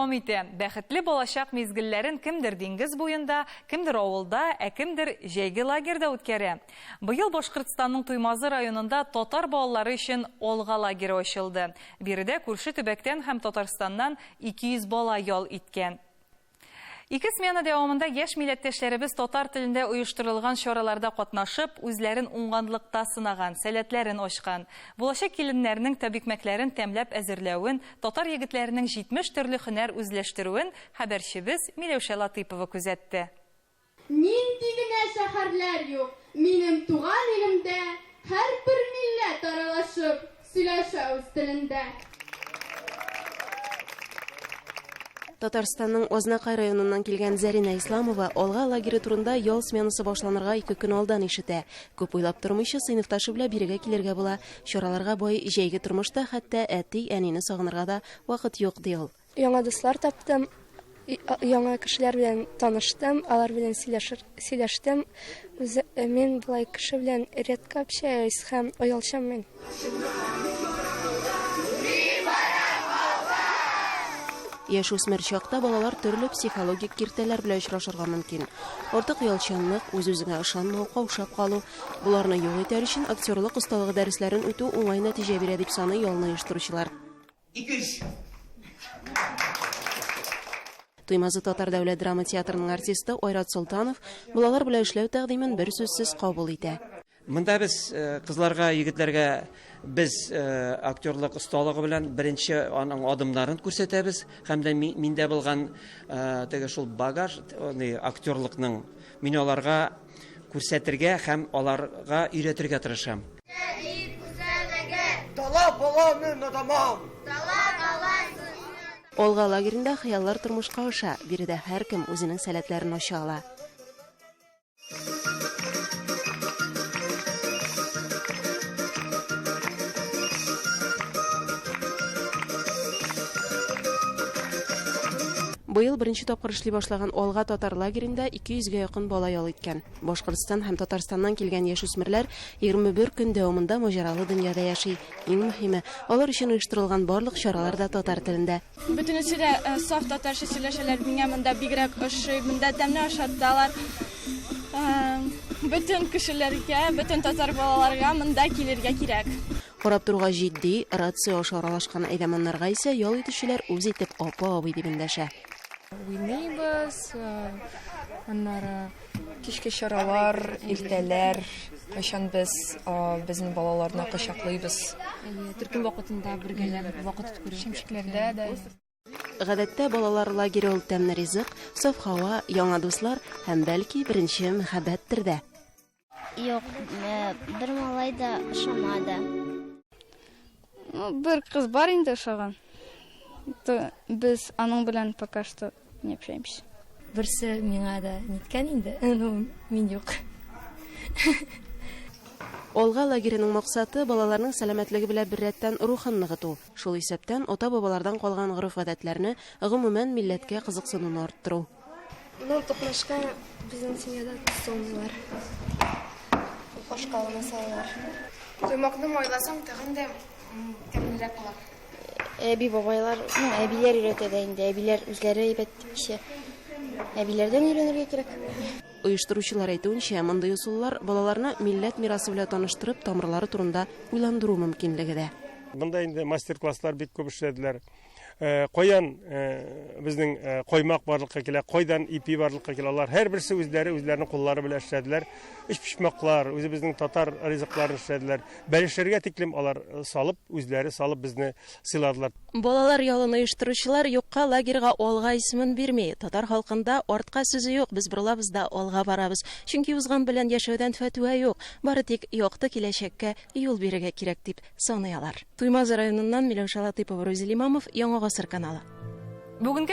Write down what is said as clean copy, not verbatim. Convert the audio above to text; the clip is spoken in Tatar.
дәвам итә. Бәхетле балачак мизгелләрен кемдер диңгез буенда, кемдер авылда, ә кемдер җәйге лагерьда үткәрә. Быел Башкортстанның Туймазы районында татар балалары өчен Алга лагере ачылды. Биредә күрше төбәктән һәм Татарстаннан 200 бала ял иткән. Ике смена дәвамында яшь милләттәшләребез татар телендә оештырылган чараларда катнашып, үзләрен уңганлыкта сынаган, сәләтләрен ачкан. Булачак киленнәрнең тәбикмәкләрен тәмләп әзерләвен, татар егетләренең 70 төрле һөнәр үзләштерүен хәбәрчебез Миләүшә Латыйпова күзәтте. Нинди генә шәһәрләр юк минем туган илемдә, Һәрбер милләт аралашып сөйләшә үз телендә. Татарстанның Азнакай районыннан килгән Зәринә Исламова Алга лагере турында ял сменасы башланырга ике көн алдан ишетә. Күп уйлап тормыйча, сыйныфташы белән бирегә килергә була. Чараларга бай җәйге тормышта хәтта әти-әнине сагынырга да вакыт юк, ди ул. Яңа дуслар таптым, яңа кешеләр белән таныштым, алар белән сөйләшер, сөйләштем. Үзе, э, мин болай кеше белән редко общаюсь һәм оялчан мин. Яшүсмер чакта балалар төрле психологик киртәләр белән очрашырга мөмкин. Артык оялчанлык, үз-үзеңә ышанмау, каушап калу. Боларны юк итәр өчен актерлык осталыгы дәресләрен үтү уңай нәтиҗә бирә, дип саный ялны оештыручылар. 200. Туймазы татар дәүләт драма театрының артисты Айрат Солтанов балалар белән эшләү тәкъдимен бер сүзсез кабул итә. Монда без э, кызларга, егетләргә без э, актерлык осталыгы белән беренче аның адымнарын күрсәтәбез һәм дә миндә булган э, теге шул багаж, актерлыкның мин аларга күрсәтергә һәм аларга өйрәтергә тырышам. Алга лагеренда хыяллар тормышка аша, биредә һәркем үзенең сәләтләрен ача ала. Быел беренче тапкыр эшли башлаган Алга татар лагеренда 200 гә якын бала ял иткән. Башкортстан һәм Татарстаннан килгән яшүсмерләр 21 көн дәвамында маҗаралы дөньяда яши. Иң мөһиме, алар өчен оештырылган барлык чаралар да татар телендә. Бөтенесе дә э, саф татарча сөйләшәләр. Миңа монда бигрәк ошый. Монда тәмле ашаталар. Э, бөтен кешеләргә, бөтен татар балаларга монда килергә кирәк. Карап торуга җитди, рация аша аралашкан әйдаманнарга исә ял итүчеләр үз итеп апа-абый дип эндәшә. Уйныйбыз, аннары Кичке чаралар, иртәләр, кайчан без безнең балаларны кочаклыйбыз. Төркем вакытында бергәләп вакыт үткәрү. Шимчекләрдә дә. Гадәттә, балалар лагере ул тәмле ризык, саф һава, яңа дуслар һәм, бәлки, беренче мәхәббәттер дә. Юк, бер малай да ошамады. Ну, бер кыз бар инде ошаган. То без аның белән пока что не общаемся. Берсе миңа да ниткән инде, ну, мин юк. Алга лагереның максаты, балаларның сәламәтлеге белән беррәттән рухын ныгыту, шул исәптән ата-бабалардан калган гореф-гадәтләрне, гомумән, милләткә кызыксынуны арттыру. Ну, токмачка безнең семьяда тоз салмыйлар. Башка гына салалар. Коймакны майласаң, тагын да тәмлерәк була. Әби бабайлар, ну, әбиләр өйрәтә дә инде, әбиләр үзләре әйбәт пешә. Әбиләрдән өйрәнергә кирәк. Оештыручылар әйтүенчә, мондый ысуллар балаларны милләт мирасы белән таныштырып, тамырлары турында уйландыру мөмкинлеге дә. Монда инде мастер-класслар бик күп эшләделәр. Э, каян э, безнең э, коймак барлыкка килә, кайдан ипи барлыкка килә. Алар һәрберсе үзләре үзләренең куллары белән эшләделәр. Өчпочмаклар, үзебезнең татар ризыкларын эшләделәр. Бәлешләргә тиклем алар салып, үзләре салып безне сыйладылар. Балалар ялын оештыручылар юкка лагерьга Алга исемен бирми. Татар халкында артка сүзе юк, без борылабыз да алга барабыз. Чөнки узган белән яшәүдән фәтүә юк. Бары тик якты киләчәккә юл бирергә кирәк дип саный алар. Туймазы районыннан Миләүшә Латыйпова, Рузил Имамов, Яңа Гасыр каналы. Бүгенге